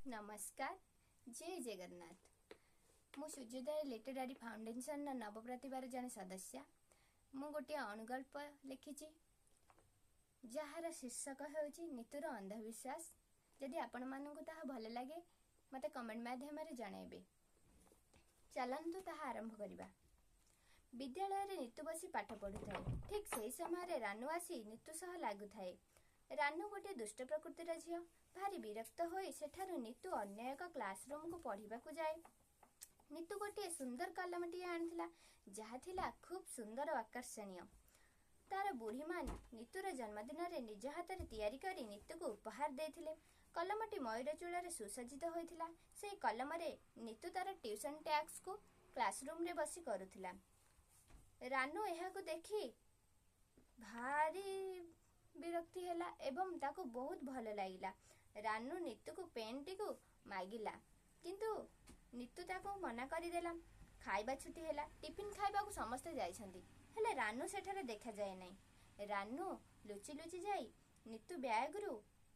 ନମସ୍କାର, ଜୟ ଜଗନ୍ନାଥ। ମୁଁ ସୂର୍ଯ୍ୟୋଦୟ ଲିଟେରାରୀ ଫାଉଣ୍ଡେସନର ନବପ୍ରତିଭାର ଜଣେ ସଦସ୍ୟା। ମୁଁ ଗୋଟିଏ ଅଣୁଗଳ୍ପ ଲେଖିଛି, ଯାହାର ଶୀର୍ଷକ ହେଉଛି ନିତୁର ଅନ୍ଧବିଶ୍ୱାସ। ଯଦି ଆପଣମାନଙ୍କୁ ତାହା ଭଲ ଲାଗେ, ମୋତେ କମେଣ୍ଟ ମାଧ୍ୟମରେ ଜଣାଇବେ। ଚାଲନ୍ତୁ, ତାହା ଆରମ୍ଭ କରିବା। ବିଦ୍ୟାଳୟରେ ନିତୁ ବସି ପାଠ ପଢୁଥାଏ। ଠିକ୍ ସେହି ସମୟରେ ରାନୁ ଆସି ନିତୁ ସହ ଲାଗୁଥାଏ। ରାନୁ ଗୋଟିଏ ଦୁଷ୍ଟ ପ୍ରକୃତିର ଝିଅ। ଭାରି ବିରକ୍ତ ହୋଇ ସେଠାରୁ ନିତୁ ଅନ୍ୟ ଏକ କ୍ଲାସରୁମକୁ ପଢିବାକୁ ଯାଏ। ନିତୁ ଗୋଟିଏ ସୁନ୍ଦର କଲମଟିଏ ଆଣିଥିଲା, ଯାହା ଥିଲା ଖୁବ୍ ସୁନ୍ଦର ଓ ଆକର୍ଷଣୀୟ। ତାର ବୁଢ଼ୀମା ନିତୁର ଜନ୍ମଦିନରେ ନିଜ ହାତରେ ତିଆରି କରି ନିତୁକୁ ଉପହାର ଦେଇଥିଲେ। କଲମଟି ମୟୂର ଚୂଳରେ ସୁସଜ୍ଜିତ ହୋଇଥିଲା। ସେହି କଲମରେ ନିତୁ ତାର ଟ୍ୟୁସନ ଟାସ୍କକୁ କ୍ଲାସରୁମରେ ବସି କରୁଥିଲା। ରାନୁ ଏହାକୁ ଦେଖି ଭାରି ବିରକ୍ତି ହେଲା ଏବଂ ତାକୁ ବହୁତ ଭଲ ଲାଗିଲା। ରାନୁ ନିତୁକୁ ପେନ୍ଟିକୁ ମାଗିଲା, କିନ୍ତୁ ନିତୁ ତାକୁ ମନା କରିଦେଲା। ଖାଇବା ଛୁଟି ହେଲା। ଟିଫିନ ଖାଇବାକୁ ସମସ୍ତେ ଯାଇଛନ୍ତି, ହେଲେ ରାନୁ ସେଠାରେ ଦେଖାଯାଏ ନାହିଁ। ରାନୁ ଲୁଚି ଲୁଚି ଯାଇ ନିତୁ ବ୍ୟାଗରୁ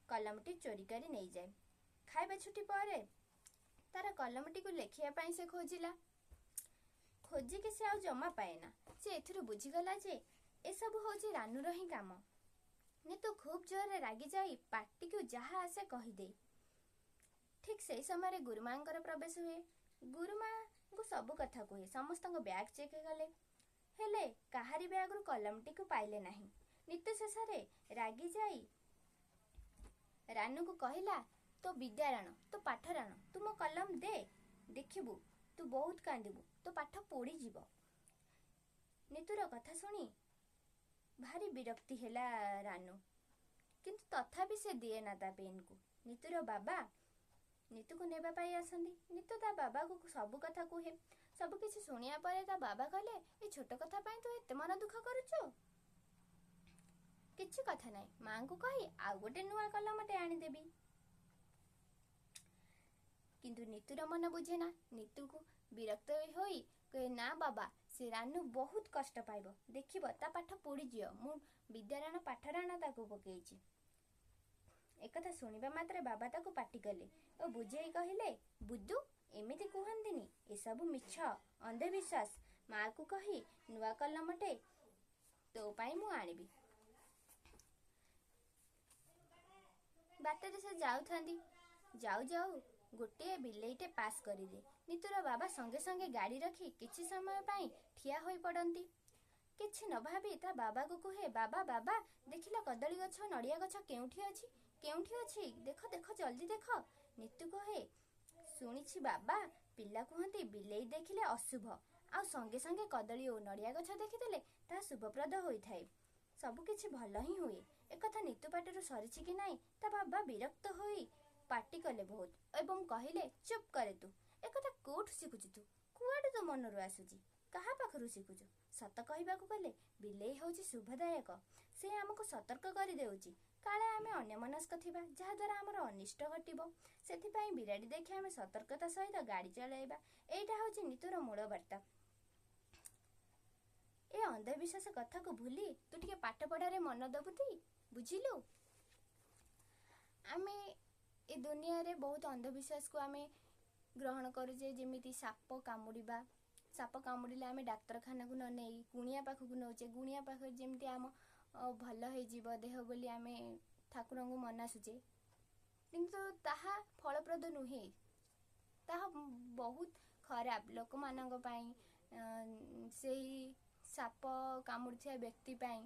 କଲମଟି ଚୋରି କରି ନେଇଯାଏ। ଖାଇବା ଛୁଟି ପରେ ତାର କଲମଟିକୁ ଲେଖିବା ପାଇଁ ସେ ଖୋଜିଲା। ଖୋଜିକି ସେ ଆଉ ଜମା ପାଏନା। ସେ ଏଥିରୁ ବୁଝିଗଲା ଯେ ଏସବୁ ହଉଛି ରାନୁର ହିଁ କାମ। ନିତୁ ଖୁବ୍ ଜୋରରେ ରାଗିଯାଇ ପାଟିକୁ ଯାହା ଆସେ କହିଦିଏ। ଠିକ୍ ସେଇ ସମୟରେ ଗୁରୁମାଙ୍କର ପ୍ରବେଶ ହୁଏ। ଗୁରୁମାଙ୍କୁ ସବୁ କଥା କୁହେ। ସମସ୍ତଙ୍କ ବ୍ୟାଗ ଚେକ୍ କଲେ, ହେଲେ କାହାରି ବ୍ୟାଗରୁ କଲମଟିକୁ ପାଇଲେ ନାହିଁ। ନିତୁ ଶେଷରେ ରାଗିଯାଇ ରାନୁକୁ କହିଲା, ତୋ ବିଦ୍ୟାରାଣ, ତୋ ପାଠରାଣ, ତୁ ମୋ କଲମ ଦେ, ଦେଖିବୁ ତୁ ବହୁତ କାନ୍ଦିବୁ, ତୋ ପାଠ ପୋଡ଼ିଯିବ। ନିତୁର କଥା ଶୁଣି ଭାରି ବିରକ୍ତି ହେଲା ରାନୁ, କିନ୍ତୁ ତଥାପି ସେ ଦିଏ ନା ତା ପେନ୍କୁ। ନିତୁର ବାବା ନିତୁକୁ ନେବା ପାଇଁ ଆସନ୍ତି। ନିତୁ ତା ବାବାକୁ ସବୁ କଥା କୁହେ। ସବୁ କିଛି ଶୁଣିବା ପରେ ତା ବାବା କହିଲେ, ଏ ଛୋଟ କଥା ପାଇଁ ତୁ ଏତେ ମନ ଦୁଃଖ କରୁଛୁ? କିଛି କଥା ନାହିଁ, ମାଙ୍କୁ କହି ଆଉ ଗୋଟେ ନୂଆ କଲମଟେ ଆଣିଦେବି। କିନ୍ତୁ ନିତୁର ମନ ବୁଝେ ନା। ନିତୁକୁ ବିରକ୍ତ ହୋଇ କହେ, ନା ବାବା, ସେ ରାନୁ ବହୁତ କଷ୍ଟ ପାଇବ, ଦେଖିବ ତା ପାଠ ପୋଡ଼ିଯିବ। ମୁଁ ବିଦ୍ୟାରାଣ ପାଠରାଣ ତାକୁ ପକେଇଛି। ଏକଥା ଶୁଣିବା ମାତ୍ରେ ବାବା ତାକୁ ପାଟି କଲେ ଓ ବୁଝେଇ କହିଲେ, ବୁଦୁ, ଏମିତି କୁହନ୍ତିନି, ଏସବୁ ମିଛ ଅନ୍ଧବିଶ୍ୱାସ। ମାକୁ କହି ନୂଆ କଲମଟେ ତୋ ପାଇଁ ମୁଁ ଆଣିବି। ବାଟରେ ସେ ଯାଉଥାନ୍ତି। ଯାଉ ଯାଉ ଗୋଟିଏ ବିଲେଇଟେ ପାସ୍ କରିଦିଏ। ନିତୁର ବାବା ସଙ୍ଗେ ସଙ୍ଗେ ଗାଡ଼ି ରଖି କିଛି ସମୟ ପାଇଁ ଠିଆ ହୋଇ ପଡ଼ନ୍ତି। କିଛି ନ ଭାବି ତା ବାବାକୁ କୁହେ, ବାବା ବାବା, ଦେଖିଲ କଦଳୀ ଗଛ ନଡ଼ିଆ ଗଛ କେଉଁଠି ଅଛି? କେଉଁଠି ଅଛି? ଦେଖ ଦେଖ, ଜଲ୍ଦି ଦେଖ। ନିତୁ କହେ, ଶୁଣିଛି ବାବା, ପିଲା କୁହନ୍ତି ବିଲେଇ ଦେଖିଲେ ଅଶୁଭ, ଆଉ ସଙ୍ଗେ ସଙ୍ଗେ କଦଳୀ ଓ ନଡ଼ିଆ ଗଛ ଦେଖିଦେଲେ ତାହା ଶୁଭପ୍ରଦ ହୋଇଥାଏ, ସବୁ କିଛି ଭଲ ହିଁ ହୁଏ। ଏକଥା ନିତୁ ପାଟିରୁ ସରିଛି କି ନାହିଁ, ତା ବାବା ବିରକ୍ତ ହୋଇ ପାଟି କଲେ ବହୁତ ଏବଂ କହିଲେ, ଚୁପ୍ କରେ, ତୁ ଏକଥା କୋଉଠୁ ଶିଖୁଛୁ? ତୁ କୁଆଡୁ ତୋ ମନରୁ ଆସୁଛି? କାହା ପାଖରୁ ଶିଖୁଛୁ? ସତ କହିବାକୁ ଗଲେ ବିଲେଇ ହେଉଛି ଶୁଭଦାୟକ। ସେ ଆମକୁ ସତର୍କ କରିଦେଉଛି, କାଳେ ଆମେ ଅନ୍ୟମନସ୍କ ଥିବା, ଯାହାଦ୍ୱାରା ଆମର ଅନିଷ୍ଟ ଘଟିବ। ସେଥିପାଇଁ ବିରାଡ଼ି ଦେଖି ଆମେ ସତର୍କତା ସହିତ ଗାଡ଼ି ଚଳାଇବା। ଏଇଟା ହେଉଛି ନିତୁର ମୂଳ ବାର୍ତ୍ତା। ଏ ଅନ୍ଧବିଶ୍ୱାସ କଥାକୁ ଭୁଲି ତୁ ଟିକେ ପାଠ ପଢ଼ାରେ ମନ ଦବୁ ଟି, ବୁଝିଲୁ? ଆମେ ଏ ଦୁନିଆରେ ବହୁତ ଅନ୍ଧବିଶ୍ୱାସକୁ ଆମେ ଗ୍ରହଣ କରୁଛେ, ଯେମିତି ସାପ କାମୁଡ଼ିବା। ସାପ କାମୁଡ଼ିଲେ ଆମେ ଡାକ୍ତରଖାନାକୁ ନ ନେଇ ଗୁଣିଆ ପାଖକୁ ନେଉଛେ। ଗୁଣିଆ ପାଖରେ ଯେମିତି ଆମ ଭଲ ହେଇଯିବ ଦେହ ବୋଲି ଆମେ ଠାକୁରଙ୍କୁ ମନାସୁଛେ, କିନ୍ତୁ ତାହା ଫଳପ୍ରଦ ନୁହେଁ। ତାହା ବହୁତ ଖରାପ ଲୋକମାନଙ୍କ ପାଇଁ, ସେଇ ସାପ କାମୁଡ଼ିଥିବା ବ୍ୟକ୍ତି ପାଇଁ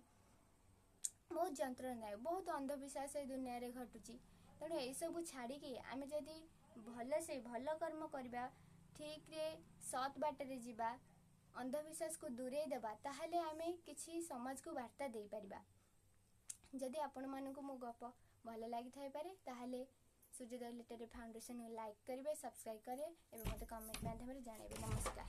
ବହୁତ ଯନ୍ତ୍ରଣାଦାୟକ। ବହୁତ ଅନ୍ଧବିଶ୍ୱାସ ଏ ଦୁନିଆରେ ଘଟୁଛି। ତେଣୁ ଏସବୁ ଛାଡ଼ିକି ଆମେ ଯଦି ଭଲସେ ଭଲ କର୍ମ କରିବା, ଠିକରେ ସତ୍ ବାଟରେ ଯିବା, ଅନ୍ଧବିଶ୍ୱାସକୁ ଦୂରେଇ ଦେବା, ତାହେଲେ ଆମେ କିଛି ସମାଜକୁ ବାର୍ତ୍ତା ଦେଇପାରିବା। ଯଦି ଆପଣମାନଙ୍କୁ ମୋ ଗପ ଭଲ ଲାଗିଥାଇପାରେ, ତାହେଲେ ସୂର୍ଯ୍ୟୋଦୟ ଲିଟେରାରୀ ଫାଉଣ୍ଡେସନକୁ ଲାଇକ୍ କରିବେ, ସବସ୍କ୍ରାଇବ୍ କରିବେ ଏବଂ ମୋତେ କମେଣ୍ଟ ମାଧ୍ୟମରେ ଜଣାଇବେ। ନମସ୍କାର।